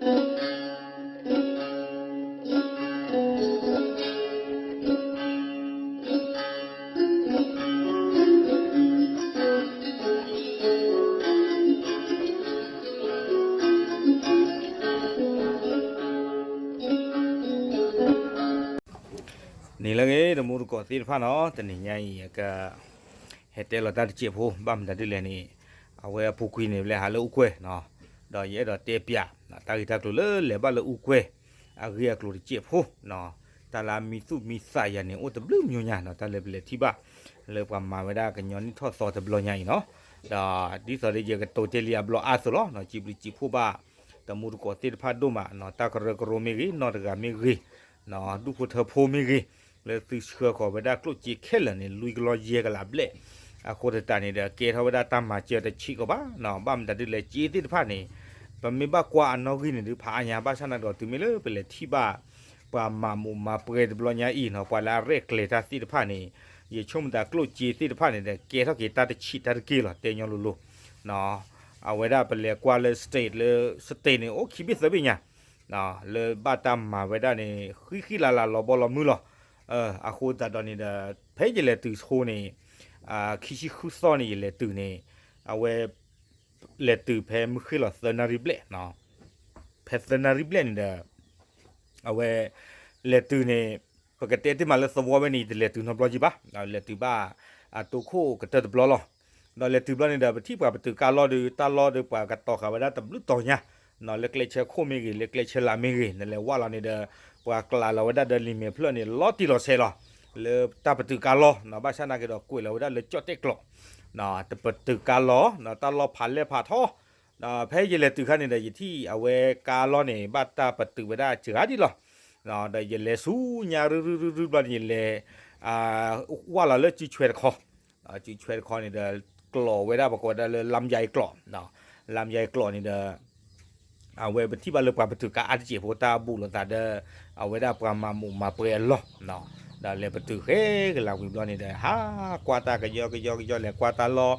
န့ၣ်လၢအဂ့ၤ တမူတကိးသ့ၣ်တဖၣ်နီၤ, တနံၤညါအံၤ ယက ဟဲတဲလီၤတၢ်တစဲးဖိ, ဘၣ်မတၤဒ်လဲၣ်န့ၣ် အဝဲအပူၤကွံာ်န့ၣ် ပလဲၤဟးလၢအူကွဲၤနီၤ, ဒီးယအဲၣ်ဒိးတဲပၠး တၢ်ဂ့ၢ်တၢ်ကျိၤလၢလဲၤဘၣ်လၢအူကွဲၤ အဂ့ၢ်အကျိၤတစဲးဖိနီၤ, တၢ်လၢအမံသူၣ်မံသးယၤန့ၣ် အိၣ်တဘျုးမံၤညါနီၤ, တၢ်လၢပလဲၤထံၣ်ဘၣ် လၢပှၤမၤဝဲဒၣ်ကညီနံၣ်ထီၣ်သီတဘျီညါအံၤနီၤ, ဒီးဒ်သိးဒီးယကတိၤတဲလံအဘျီအါသိးလီၤ, စံးဘျုးစံးဖှိၣ်ဘၣ် တမူတကိးသ့ၣ်တဖၣ်ဒိၣ်မးနီၤ, တၢ်ကရၢကရိမ့ၢ်ဂ့ၤ, နီၢ်တဂၤမ့ၢ်ဂ့ၤ, နီၤ ဒူၣ်ဖိထၢဖိမ့ၢ်ဂ့ၤ, လၢသုဆှၢဃီၤဝဲဒၣ်ကျိၣ်စ့ခဲလၢာ်န့ၣ် လွံၢ်ကလီယဲၢ်ကလးဘျဲၣ်, အဃိသတးန့ၣ်ဒီး ကဲထီၣ်ဝဲဒၣ်တၢ်မၤစၢၤတဆံးကီးဘၣ်နီၤ, ဘၣ်မတၤဒ်လဲၣ် စ့သ့ၣ်တဖၣ်န့ၣ် ပမ့ၢ်ဘၣ်ကွၢ်အနီၣ်ဂံၢ်န့ၣ်ဒုး ဖးအါညါ ဘၣ်ဆၣ်နာ်က့ဒီး တုၤမ့ၢ်လၢပလဲၤထံၣ်ဘၣ် ပှၤမၤမိၣ်မၤပှဲၤတဘျီညါအံၤနီၤ, ပှၤလၢအရဲၣ်ကျဲၤတၢ်သ့ၣ်တဖၣ်န့ၣ် ယဆိကမိၣ်သးကျိၣ်စ့သ့ၣ်တဖၣ်န့ၣ်ဒီး ကဲထီၣ်က့ၤတၢ်တဆံးတၢ်တက့ၢ်လီၤ, တဲညီလိၤလိၤ အဝဲဒၣ်ပလဲၤကွၢ်လၢ state လၢ state န့ၣ် အိၣ်ခံဘ့ၣ်သၢဘ့ၣ်ညါ လၢဘၣ်တၢ်မၤဝဲဒၣ်န့ၣ် ဃံဃံလၤလၤလီၤဘီလီၤမုၢ်လီၤ, အဃိသတးဒီးန့ၣ်ဒီး ဖဲယလဲၤတုၤဆိန့ၣ် ခံဆံဃုသီန့ၣ် ယလဲၤတုၤန့ၣ် အဝဲ လဲၤတုၤဖဲမုၢ်ဃ့ၢ်လီၤသၢနၣ်ရံၣ်ဘျဲၣ်, ဖဲသၢနၣ်ရံၣ်ဘျဲၣ်န့ၣ်ဒီး အဝဲ လဲၤတုၤန့ၣ် ပကတဲတ့ၢ်မးလၢသဝီဝဲန့ၣ် ယတလဲၤတုၤနီတဘျီကံဘၣ်, လဲၤတုၤဘၣ် အတိခိၣ်ကတၢၢ်တဘျီလီၤ, ဒီးလဲၤတုၤဘျီန့ၣ်ဒီး ပထံၣ်ပှၤပတုာ်ကါလီၢ်ဒီး တၢ်လီၢ်ဒီးပှၤကတီၤဃာ်ဝဲဒၣ်တဘျုးတီၤညါ, လၢကျဲဆၢခိၣ်မ့ၢ်ဂ့ၤ လၢကျဲဆၢလာ်မ့ၢ်ဂ့ၤ နလဲၤဝၢ်လီၤန့ၣ်ဒီး ပှၤကျးလီၤဝဲဒၣ်ဒီးလံာ်မဲာ်ဖျၢၣ်န့ၣ် လီၤတံၢ်လီၤဆဲးလီၤ, လၢတၢ်ပတုာ်ကါလီၢ်, ဘၣ်ဆၣ်နာ်က့ဒီးကွဲးလီၤဝဲဒၣ်လၢကၠီၣ်တဲၣ်ကျိး, တပတုာ်ကါလီၢ်, တၢ်လီၢ်ဖးလဲၢ်ဖးထီ, ဒီးဖဲယလဲၤတုၤခါန့ၣ်ဒီး ယထံၣ်အဝဲကါလီၢ်န့ၣ် ဘၣ်တၢ်ပတုာ်ဝဲဒၣ်စှၤဒံးလီၤ, ဒီးယလဲၤဆူညါရုရုရုရုဘျီန့ၣ် ယလဲၤ ဝၢ်လီၤလၢစုဆွဲတခီ, စုဆွဲတခီန့ၣ်ဒီး ကျိးဝဲဒၣ်ပကိးဝဲဒၣ်လၢ လမ်းယဲကျိး, လမ်းယဲကျိးန့ၣ်ဒီး အဝဲပထံၣ်ဘၣ်လၢပှၤပတုာ်ကါအါတစဲးဖိ တၢ်ဘူးလိာ်သးဒီး အဝဲဒၣ်ပှၤမၤမိၣ်မၤပှဲၤအလီၢ်, ဒီးလဲၤပတုာ်ဃဲကလၤဝံၤဘျီန့ၣ်ဒီး ဟးကွၢ်တၢ်ကယီကယီကယီ လဲၤကွၢ်တၢ်လီၢ်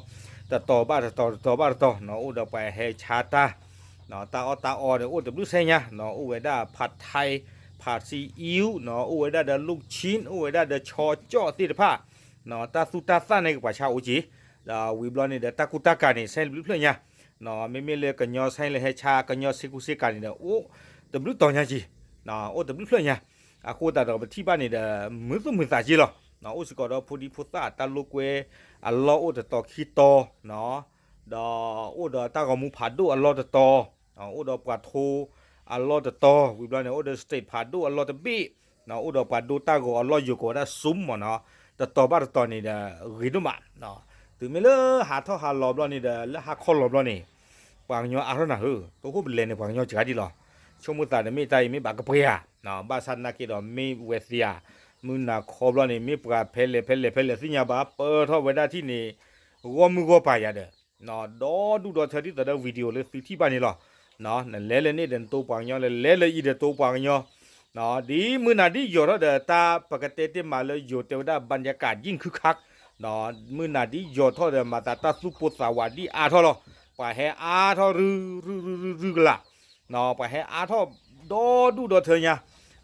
တတီၤဘၣ်တတီၤ တတီၤဘၣ်တတီၤ, အိၣ်ဒီးပှၤဟဲဆါတၢ်, တၢ်အီၣ်တၢ်အီန့ၣ် အိၣ်တဘျုးဆဲညါ, အိၣ်ဝဲဒၣ် ဖးထါ, ဖးစံအံ, အိၣ်ဝဲဒၣ်ဒီး လုၢ်ဆံ, အိၣ်ဝဲဒၣ်ဒီး ဆီကၠီၣ်သ့ၣ်တဖၣ်, တၢ်သူတၢ်သၣ်န့ၣ်ကပှၤဆါအိၣ်က့ၤ, ဒီးဝံၤဘျီန့ၣ်ဒီး တၢ်ကူတၢ်ကၤန့ၣ် ဆဲတဘျုးဖျၢၣ်ညါ, မ့မ့ၢ်လၢကညီဆဲလၢဟဲဆါ ကညီစ့ကူစ့ကၤန့ၣ်ဒီး အိၣ်တဘျုးတီၤညါက့ၤ, အိၣ်တဘျုးဖျၢၣ်ညါ, အဃိသတးဒီးပထံၣ်ဘၣ်န့ၣ်ဒီး မုာ်သူၣ်မုာ်သးက့ၤလီၤ, အိၣ်စ့ၢ်ကီးဒီးဖိဒံဖိသၣ်တၢ်လိာ်ကွဲအလီၢ်အိၣ်တတီၤခံတီၤ, ဒီးအိၣ်ဒီးတၢ်ဂီၤမူဖးဒိၣ်အလီၢ်တတီၤ, အိၣ်ဒီးပှၤထိအလီၢ်တတီၤ, ဝံၤဘျီန့ၣ် အိၣ်ဒီး state ဖးဒိၣ်အလီၢ်တဘ့ၣ်, အိၣ်ဒီးပှၤဒိတၢ်ဂီၤအလီၢ်ယိၤကိးဝဲဒၣ် Zoom မ့ၢ်နီၤ, တတီၤဘၣ်တတီၤန့ၣ်ဒီး ဂ့ၤဒိၣ်မး, တုၤမ့ၢ်လၢဟးထီၣ်ဟးလီၤဘျီန့ၣ်ဒီး လၢဟါခီလီၤဘျီန့ၣ် ပှၤကညီအါထီၣ်နၤဧၢ, တိခိၣ်ပလဲၤန့ၣ် ပှၤကညီစှၤဒံးလီၤ, ဆိကမိၣ်သးတမ့ၢ်တၢ်အံၤမ့ၢ်ဘၣ်ကပှဲၤဧါ, ဘၣ်ဆၣ်သနာ်က့ဒီး မ့ၢ်ဝဲသ့ဧါ, မုၢ်နၤခီဘျီန့ၣ် မ့ၢ်ပှၤဖဲလဲၣ်ဖဲလဲၣ်ဖဲလဲၣ်သ့ၣ်ညါဘၣ် ပၢၢ်ထီၣ်ဝဲဒၣ်ထံၣ်န့ၣ် ဂီၢ်မုၢ်ဂီၢ်ပၤယၤဒီး ဒီဒူၣ်ဒီထၢဒ်သိးဒီး video လၢသုထံၣ်ဘၣ်န့ၣ်လီၤ, နလဲၤလၢန့ၣ်ဒီးနတိပှၤကညီ နလဲၤလၢအံၤဒီးတိပှၤကညီ, ဒ်မုၢ်နၤဒ်ယိာ်ထီၣ်ဒီး တၢ်ပကတဲတ့ၢ်မးလၢယိၤတဲဝဲဒၣ် บรรยากาศยิ่งคึกคัก, မုၢ်နၤဒ်ယိာ်ထီၣ်ဒီး မၤသးတၢ်သူၣ်ပိၢ်သးဝးဒ်အါထီၣ်လီၤ, ပှၤဟဲအါထီၣ်ရုရုရုရုကလာ်, ပှၤဟဲအါထီၣ်ဒီဒူၣ်ဒီထၢညါ,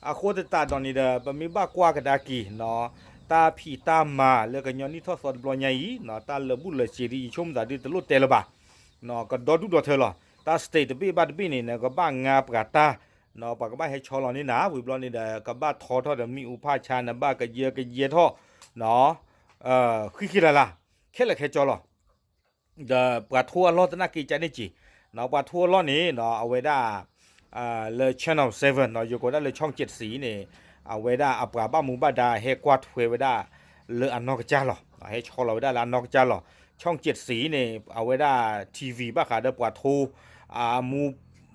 အဃိသတးဒီးန့ၣ်ဒီး ပမ့ၢ်ဘၣ်ကွၢ်ကဒါက့ၤ တၢ်ဖံးတၢ်မၤလၢကညီနံၣ်ထီၣ်သီတဘျီညါအံၤ တၢ်လၢာ်ဘူၣ်လၢာ်စ့ၤဒ်ယဆိကမိၣ်သးဒ်တလိၣ်တဲလၢၤဘၣ်, ကဒီဒူၣ်ဒီထၢလီၤ, တၢ် state တဘ့ၣ်ဘၣ်တဘ့ၣ်န့ၣ် နကဘၣ်ငါပှၤတၢ်, ပှၤကဘၣ်ဟဲဆီလီၤန့ၢ်နၤ, ဝံၤဘျီန့ၣ်ဒီး ကဘၣ်ထီထီၣ်ဒီးမ့ၣ်အူဖးဆါ နဘၣ်ကယၢကယဲထီၣ်, ဃံဃံလၤလၤ, ခဲလၢာ်ခဲဆ့လီၤ, ဒီးပှၤထိအလီၢ်သနာ်က့ကန့ၣ်က့ၤ, ပှၤထိအလီၢ်န့ၣ် အဝဲဒၣ် လၢ channel seven ယိၤကိးဒၣ်လၢ ช่องเจ็ดสี န့ၣ် အဝဲဒၣ်အပှၤဘၣ်မူဘၣ်ဒါဟဲကွၢ်ထွဲဝဲဒၣ်လၢအနီၢ်ကစၢ်လီၤ, ဟဲဆီလီၤဝဲဒၣ်လၢအနီၢ်ကစၢ်လီၤ, ช่องเจ็ดสี န့ၣ် အဝဲဒၣ် ထံၣ်ဝံၤ ဘၣ်ဃးဒီးပှၤထိ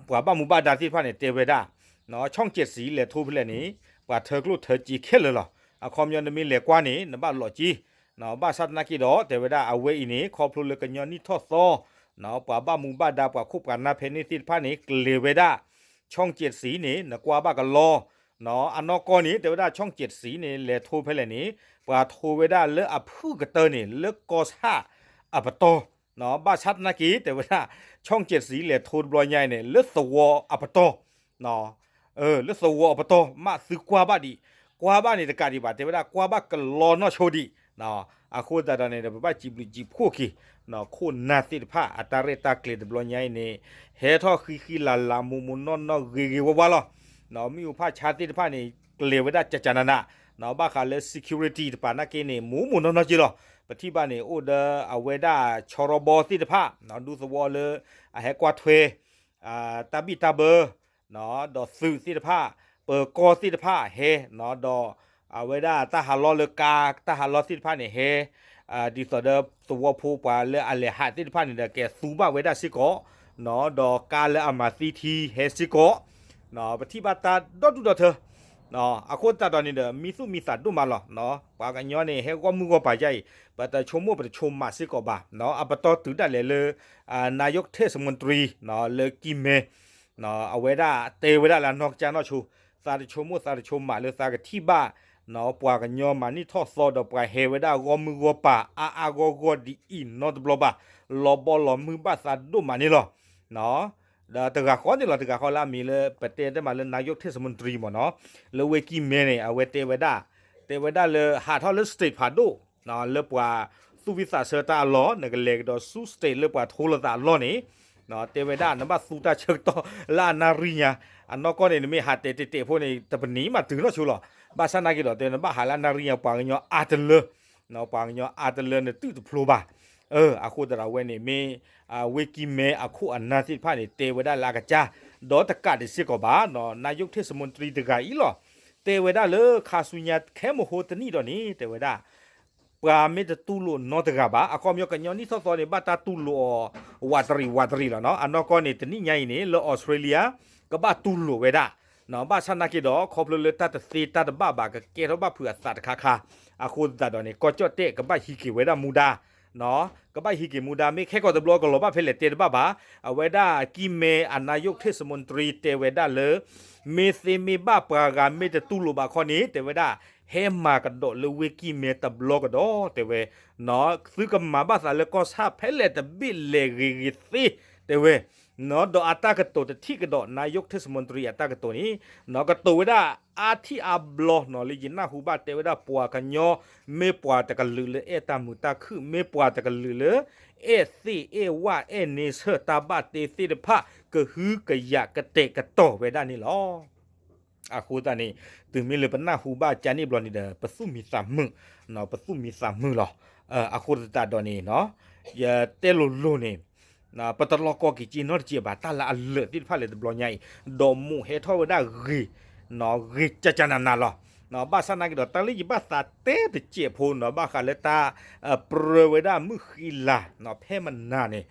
ပှၤဘၣ်မူဘၣ်ဒါသ့ၣ်တဖၣ်န့ၣ် တဲဝဲဒၣ် ช่องเจ็ดสี လဲၤထိဖဲလဲၣ်န့ၣ် ပှၤထၢကျိၣ်ထၢစ့ခဲလၢာ်လီၤ, အခီပညီနမ့ၢ်လဲၤကွၢ်န့ၣ် နဘၣ်လီၤက့ၤ ဘၣ်ဆၣ်သနာ်က့ဒီး တဲဝဲဒၣ်အဝဲအံၤန့ၣ် ခီဖျိလၢကညီနံၣ်ထီၣ်သီ ပှၤဘၣ်မူဘၣ်ဒါ ပှၤခိၣ်ပှၤနၢ်ဖဲန့ၣ်သ့ၣ်တဖၣ်န့ၣ် ကျဲၤဝဲဒၣ် ช่องเจ็ดสี န့ၣ် နကွၢ်ဘၣ်ကလီ, အနီၢ်ကီၢ်န့ၣ် တဲဝဲဒၣ် ช่องเจ็ดสี န့ၣ် လဲၤထိဖဲလဲၣ်န့ၣ် ပှၤထိဝဲဒၣ်လၢအဖုၣ်ကတၢၢ်န့ၣ် လၢကီၢ်ဆၣ်အပတီၢ်, ဘၣ်ဆၣ်သနာ်က့ တဲဝဲဒၣ် ช่องเจ็ดสี လဲၤထိတဘျီညါအံၤန့ၣ် လၢသဝီအပတီၢ် လၢသဝီအပတီၢ် မ့ၢ်သုကွၢ်ဘၣ်ဒံး, ကွၢ်ဘၣ်န့ၣ်တကးဒံးဘၣ် တဲဝဲဒၣ်ကွၢ်ဘၣ်ကလီနီၢ်ဆိဒံး, အဃိသတးဒီးန့ၣ်ဒီး ပဘၣ်စံးဘျုးစံးဖှိၣ်က့ၤ ခိၣ်နၢ်သ့ၣ်တဖၣ် အတၢ်ရဲၣ်တၢ်ကျဲၤတဘျီညါအံၤန့ၣ် ဟဲထီၣ်ဃံဃံလၤလၤ မိၢ်မိၢ်နီၢ်နီၢ် ဂ့ၤဂ့ၤဝါဝါလီၤ. မ့ၣ်အူဖၣ်ဆါသ့ၣ်တဖၣ်န့ၣ် ကျဲၤဝဲဒၣ်ကကနန, ဘၣ်ဃးလၢ security တပၤနာ်က့န့ၣ် မိၢ်မိၢ်နီၢ်နီၢ်က့လီၤ. ပထံၣ်ဘၣ်န့ၣ် အိၣ်ဒီးအဝဲဒၣ်ဆီရီဘီသ့ၣ်တဖၣ် ဒူသဝီလၢ အဟဲကွၢ်ထွဲ တၢ်ဘံၣ်တၢ်ဘၢ ဒီးသုးသ့ၣ်တဖၣ် ပၢၤကီၢ်သ့ၣ်တဖၣ်ဟဲ ဒီးအဝဲဒၣ်တၢ်ဟးလီၢ်လၢကါ တၢ်ဟးလီၢ်သ့ၣ်တဖၣ်န့ၣ်ဟဲ ဒ်သိးဒီးသဝီဖိပှၤလၢအလဲၤဟးသ့ၣ်တဖၣ်န့ၣ်ဒီး ကဲသူဘၣ်ဝဲဒၣ်စ့ၢ်ကီး, ဒီးကါလၢအမၤသံထံဟဲစ့ၢ်ကီး, ပထံၣ်ဘၣ်တၢ်ဒီဒူၣ်ဒီထၢ အဃိသတးဒီးန့ၣ်ဒီး မံသူၣ်မံသးဒိၣ်မးလီၤ. ပှၤကညီန့ၣ် ဟဲဂီၢ်မုၢ်ဂီၢ်ပၤယါအံၤ ပတဆိကမိၣ်ပတဆိကမးစ့ၢ်ကီးဘၣ်, အပတီၢ်တုၤဒၣ်လဲာ်လၢ နာယိးထ့ၣ်စမူတရံ လၢကံၢ်မဲ အဝဲဒၣ်တဲဝဲဒၣ်လၢအနီၢ်ကစၢ်နီၢ်ဆိ သးတဆိကမိၣ်သးတဆိကမးလၢသးကထံၣ်ဘၣ် ပှၤကညီမၤနံၣ်ထီၣ်သီဒီးပှၤဟဲဝဲဒၣ်ဂီၢ်မုၢ်ဂီၢ်ပၤအါအါဂီၢ်ဂီၢ်ဒ်အံၤနီတဘျီဘၣ်, လီၤဘီလီၤမုၢ်ဘၣ်သးဒိၣ်မးန့ၣ်လီၤ. ဒီးတဂၤဃီန့ၣ်လီၤ တဂၤဃီလၢအမံၤလၢပတဲတ့ၢ်မးလၢ နာယိးထ့ၣ်စမူတရံ မ့ၢ်နီၤ, လၢဝ့ၢ်ကံၢ်မဲန့ၣ် အဝဲတဲဝဲဒၣ်, တဲဝဲဒၣ်လၢဟးထီၣ်လၢ state ဖးဒိၣ် လၢပှၤသူၣ်ဝံၣ်သးဆၢတၢ်အလီၢ် နကလဲၤကဒီးဆူ state လၢပှၤထိလိာ်သးအလီၢ်န့ၣ်, တဲဝဲဒၣ် နဘၣ်သူတၢ်ဆၢကတီၢ်လၢအနၣ်ရံၣ်ညါ, အနီၢ်ကီၢ်န့ၣ် နမ့ၢ်ဟးတဲာ်တဲာ်တဲာ်ဖိန့ၣ် တပနံၤမးတုၤနီၢ်ဆိလီၤ. ဘၣ်ဆၣ်နာ်က့ဒီး တဲနဘၣ်ဟးလၢအနၣ်ရံၣ်ညါ ပှၤကညီအါတလၢ ပှၤကညီအါတလၢနတုၣ်တဖျိဘၣ်. အဃိသတးဒီးအဝဲန့ၣ်မ့ၢ် ဝ့ၢ်ကံၢ်မဲအခိၣ်အနၢ်သ့ၣ်တဖၣ်န့ၣ် တဲဝဲဒၣ်လၢအကစၢ်, ဒီးတကးဒံးစ့ၢ်ကီးဘၣ်, နာယိးထ့ၣ်စမူတရံတဂၤအံၤလီၤ. တဲဝဲဒၣ်လၢခါဆူညါခဲမုၢ်ဟိတနံၣ်ဒီးန့ၣ် တဲဝဲဒၣ် ပှၤမ့ၢ်တတူၢ်လိာ်နီတဂၤဘၣ်, အခီပညီကညီနံၣ်ထီၣ်သီန့ၣ် ဘၣ်တၢ်တူၢ်လိာ်အီၤ ဝးတရံးဝးတရံးလီၤနီၤ. အနီၢ်ကီၢ်န့ၣ် တနံၣ်ညါအံၤန့ၣ် လၢ Australia ကဘၣ်တူၢ်လိာ်ဝဲဒၣ်, ဘၣ်ဆၣ်နာ်က့ဒီး ခီဖျိလၢတၢ်တသ့တၢ်တဘၣ်ဘၣ် ကကဲထီၣ်ဘၣ်ဖုးအသးတခါခါ, အဃိသတးဒီးန့ၣ် ကီၢ်ကၠီၣ်တဲၣ်ကဘၣ်ဟံးက့ၤဝဲဒၣ်မူဒါ ကဘၣ်ဟံးက့ၤမူဒါ မ့ၢ်ခဲကိာ်တဘျီကလီၤဘၣ်ဖဲလဲၣ်တဲတဘၣ်ဘၣ်. အဝဲဒၣ်ကံၢ်မဲအနာယိးထ့ၣ်စမူတရံတဲဝဲဒၣ်လၢ မ့ၢ်သ့မ့ၢ်ဘၣ်ပှၤဂၤမ့ၢ်တတူၢ်လိာ်ဘၣ်ခီန့ၣ် တဲဝဲဒၣ် ဟဲမၤကဒီးလၢဝ့ၢ်ကံၢ်မဲတဘျီကဒီး တဲဝဲ, သုကမၤဘၣ်သးလၢကီၢ်ဆၣ်ဖဲလဲၣ်တဘ့ၣ်လဲၣ်ဂ့ၤဂ့ၤသ့ တဲဝဲ, ဒီးအတၢ်ကတိၤတထံၣ်ကဒီး နာယိးထ့ၣ်စမူတရံအတၢ်ကတိၤန့ၣ် ကတိၤဝဲဒၣ်အါထံၣ်အါဘျီနီၤ လၢယနၢ်ဟူဘၣ်တဲဝဲဒၣ်ပှၤကညီ မ့ၢ်ပှၤတကလုာ်လၢအဲၣ်တၢ်မုာ်တၢ်ခုၣ် မ့ၢ်ပှၤတကလုာ်လၢ အဲၣ်သ့ၣ်အဲၣ်ဝၣ်အဲၣ်န့ဆၢၣ်တၢ်ဘၣ်တ့သ့ၣ်တဖၣ် ကဟုကယာ်ကတဲာ်ကတီၤဝဲဒၣ်န့ၣ်လီၤ. အဃိသတးန့ၣ် တုၤမ့ၢ်လၢပနၢ်ဟူဘၣ်ကန့ၣ်ဘျီန့ၣ်ဒီး ပသူၣ်မံသးမုာ်, ပသူၣ်မံသးမုာ်လီၤ. အဃိသတးဒီးန့ၣ် ယတဲလိၤလိၤန့ၣ် ပတလီၤကီက့ၤက့နီတစဲးဘၣ် တၢ်လၢအလၢာ်သ့ၣ်တဖၣ်လၢတဘျီညါအံၤ ဒီးမိၢ်ဟဲထီၣ်ဝဲဒၣ်ဂ့ၤ ဂ့ၤကကနနလီၤ. ဘၣ်ဆၣ်နာ်က့ဒီး တၢ်လၢယဘၣ်သးတဲတစဲးဖိနီၤ ဘၣ်ဃးလၢတၢ်ပြၢဝဲဒၣ်မုၢ်ဃံလၤ ဖဲမနၤန့ၣ်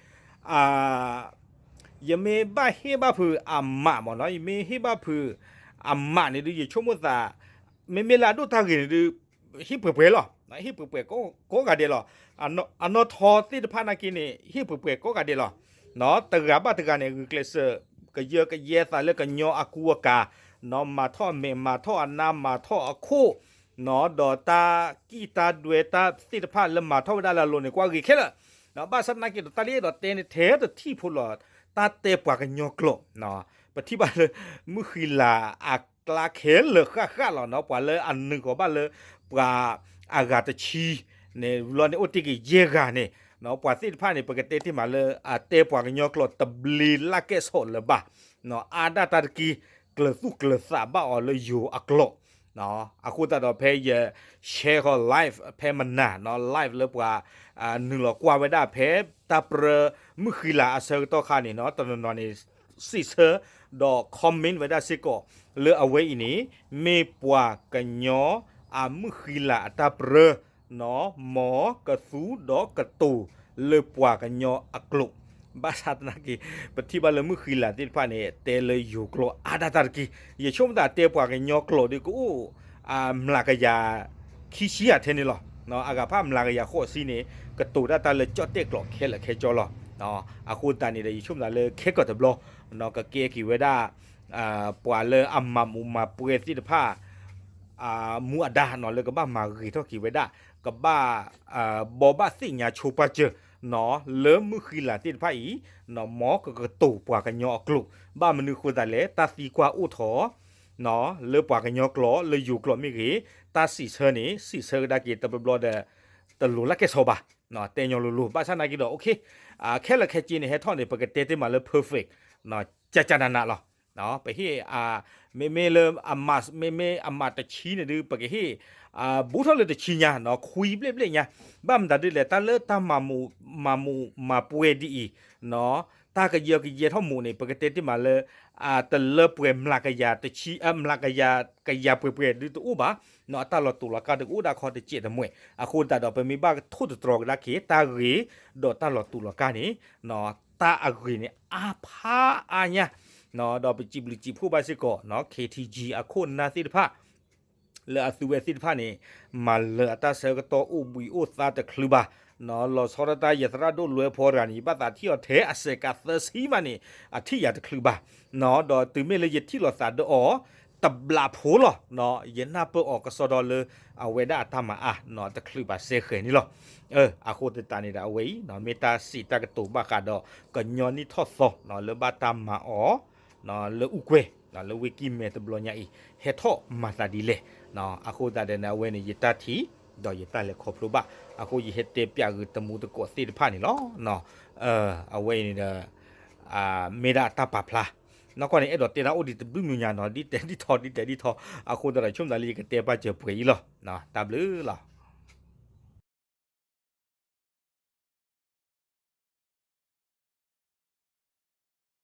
ယမ့ၢ်ဘၣ်ဟ့ၣ်ဘၣ်ဖုးအမးမ့ၢ်နီၤ ယမ့ၢ်ဟ့ၣ်ဘၣ်ဖုးအမးန့ၣ်ဒုး ယဆိကမိၣ်သး မ့မ့ၢ်လၢအဒိၣ်တၢ်ဂ့ၤန့ၣ်ဒုး ဟ့ၣ်ပှဲၤပှဲၤလီၤ. ဟ့ၣ်ပှဲၤပှဲၤကိးဂၤဒဲးလီၤ. အနီၢ်ထီသ့ၣ်တဖၣ်နာ်က့န့ၣ် ဟ့ၣ်ပှဲၤပှဲၤကိးဂၤဒဲးလီၤ. တဂၤဘၣ်တဂၤန့ၣ် ဂုာ်ကျဲးစၢး ကယၢကယဲသးလၢကညီအကူအကၤ မၤထီၣ်အမဲာ် မၤထီၣ်အနါ မၤထီၣ်အခိၣ် ဒီးတၢ်ကံၣ်တၢ်ဒွဲတၢ်သ့ၣ်တဖၣ်လၢမၤထီၣ်ဝဲဒၣ်လၢအလိၤန့ၣ် ကွၢ်ဂ့ၤခဲလၢာ်. ဘၣ်ဆၣ်သနာ်က့ဒီး တၢ်လၢယအဲၣ်ဒိးတဲန့ၣ် ထဲတထံၣ်ဖိလီၤ တၢ်တဲပှၤကညီကျိာ် ပထံၣ်ဘၣ်လၢ မုၢ်ဃံလၤအကျါခဲလၢာ်ဃၣ်ဃၣ်လီၤနီၤ ပှၤလၢအနုာ်ကီၤဘၣ်လၢ ပှၤအဂၤတဆံန့ၣ် လီၤန့ၣ်အိၣ်တ့ၢ်က့ၤယဲၢ်ဂၤန့ၣ် ပှၤသ့ၣ်တဖၣ်န့ၣ် ပကတဲတ့ၢ်မးလၢ အတဲပှၤကညီကျိာ်တဘျီလၢကဲၣ်ဆိးလၢၤဘၣ် အါဒၣ်တၢ်တက့ၢ် ကျၢၤသူၣ်ကျၢၤသးဘၣ်အီၤလၢယိၤအကျိာ် အဃိသတးဒီးဖဲယ share ဃီ live ဖဲမနၤနီၤ live လၢပှၤ နုာ်လီၤကွၢ်ဝဲဒၣ်ဖဲ တၢ်ပြၢမုၢ်ဃံလၤအဆၢကတီၢ်ခါန့ၣ်နီၤ တနီၤနီၤန့ၣ် စံးဆၢ ဒီး comment ဝဲဒၣ်စ့ၢ်ကီး လၢအဝဲအံၤန့ၣ် မ့ၢ်ပှၤကညီအမုၢ်ဃံလၤအတၢ်ပြၢ နီၤ မ်ကသူဒီးကတိၤလၢပှၤကညီအကျိာ် ဘၣ်ဆၣ်သနာ်က့ ပထံၣ်ဘၣ်လၢမုၢ်ဃံလၤသ့ၣ်တဖၣ်န့ၣ် တဲလၢယိၤကျိာ်အါဒၣ်တၢ်တက့ၢ်. ယဆိကမိၣ်သးတဲပှၤကညီကျိာ်ဒီးကအိၣ် မျးကယၤခံဆံယၤထဲန့ၣ်လီၤ. အဂၤဖၣ်မျးကယၤဃိးဆံန့ၣ် ကတိၤဒၣ်တၢ်လၢကၠီၣ်တဲၣ်ကျိာ်ခဲလၢာ်ခဲဆ့လီၤ. အဃိသတးန့ၣ်ဒီး ယဆိကမိၣ်သးလၢခဲကိာ်တဘျီ ကကဲက့ၤဝဲဒၣ် ပှၤလၢအမၤမူးမၤပွဲသ့ၣ်တဖၣ် မူအဒါနီၤလၢကဘၣ်မၤဂ့ၤထီၣ်က့ၤဝဲဒၣ် ကဘၣ် ဘိးဘၣ်သ့ၣ်ညါဆိပာ်စၢၤ လၢမုၢ်ဃံလၤသ့ၣ်တဖၣ်အံၤ မ်ကကတိၤပှၤကညီအကျိာ်, ဘၣ်မနုၤဃိသတးလဲၣ် တၢ်သံကွၢ်အိၣ်ထီၣ် လၢပှၤကညီကျိာ် လၢယိၤကျိာ်မ့ၢ်ဂ့ၤ, တၢ်စံးဆၢန့ၣ် စံးဆၢကဒါက့ၤတဘျီဘျီဒီး တလိၤလၢကဲၣ်ဆိးဘၣ်, တဲညီလိၤလိၤ, ဘၣ်ဆၣ်နာ်က့ဒီး ခဲလၢာ်ခဲဆ့န့ၣ် ဟဲထီၣ်န့ၣ် ပကတဲတ့ၢ်မးလၢ perfect ကကနနလီၤ. ပဟ့ၣ် မ့မ့ၢ်လၢ မ့မ့ၢ်အမးတဆံန့ၣ်ဒုး ပကဟ့ၣ် ဘူးထီၣ်လၢတဆံညါ ခွံဘျဲၣ်ဘျဲၣ်ညါ, ဘၣ်မတၤဒ်လဲၣ် တၢ်လၢတၢ်မၤမူးမၤပှဲၤဒ်အံၤ တၢ်ကယၢကယဲထီၣ်မူးန့ၣ် ပကတဲတ့ၢ်မးလၢ တလၢပှဲၤမျးကယၤတဆံ မျးကယၤ ကယၤပှဲၤပှဲၤဒုးတအိၣ်ဘၣ်, အတၢ်လီၤတူာ်လီၤကာ်ဒုးကအိၣ်ဒၣ်ခီတစဲးတမှဲာ်, အဃိသတးဒီး ပမ့ၢ်ဘၣ်ကထိၣ်သတြီၤကဒါက့ၤ တၢ်ဂ့ၤ ဒီးတၢ်လီၤတူာ်လီၤကာ်န့ၣ် တၢ်အဂ့ၤန့ၣ် အါဖးအါညါ, ဒီးပစံးဘျုးစံးဖှိၣ်ဘၣ်စ့ၢ်ကီး KTG အခိၣ်နၢ်သ့ၣ်တဖၣ် လၢအသုဝဲသ့ၣ်တဖၣ်န့ၣ် မၤလၢအတၢ်ဆၢကတီၢ်အိၣ်ဘှံးအိၣ်သါတချုးဘၣ်, လီၤဆီဒၣ်တၢ်ယသရၣ်ဒိၣ်လွဲဖီတဂၤန့ၣ် ယဘၣ်သးထံၣ်အီၤထဲအစဲးကးသၢဆံမးန့ၣ် အထံၣ်ယၤတချုးဘၣ်, ဒီးတုၤမ့ၢ်လၢယထံၣ်လိာ်သးဒီးအီၤ တဘျးဖိလီၤ, ယနၢ်ပၢၢ်အီၤကစီဒီလၢ အဝဲဒၣ်အတၢ်မၤအါ တချုးဘၣ်စဲဃဲၤန့ၣ်လီၤ. အဃိသတးန့ၣ်ဒီး အဝဲအံၤ မ့ၢ်တၢ်စံးတၢ်ကတိၤဘၣ်ဃးဒီး ကညီနံၣ်ထီၣ်သီ လၢဘၣ်တၢ်မၤအီၤ လၢအူကွဲၤ လၢဝ့ၢ်ကံၢ်မဲတဘျီညါအံၤ ဟဲထီၣ်မၤသးဒ်လဲၣ်, အဃိသတးဒီးန့ၣ် အဝဲန့ၣ် ယတၢ်ထံၣ် ဒီးယတၢ်လဲၤခီဖျိဘၣ်, အဃိယဟဲတဲပၠးဂ့ၤတမူတကိးသ့ၣ်တဖၣ်န့ၣ်လီၤ. အဝဲအံၤန့ၣ်ဒီး မ့ၢ်ဒၣ်တၢ်ပာ်ဖျါ, နီၢ်ကီၢ်န့ၣ် အဲၣ်ဒိးတဲတၢ်အိၣ်ဒံးတဘျုးမံၤညါနီၤ ဒ်တဲဒ်ထီ ဒ်တဲဒ်ထီ, အဃိသတးဒီး ဆိကမိၣ်သးလၢယကတဲပာ်စၢၤပှဲၤအံၤလီၤ. တၢ်ဘျုးလီၤ.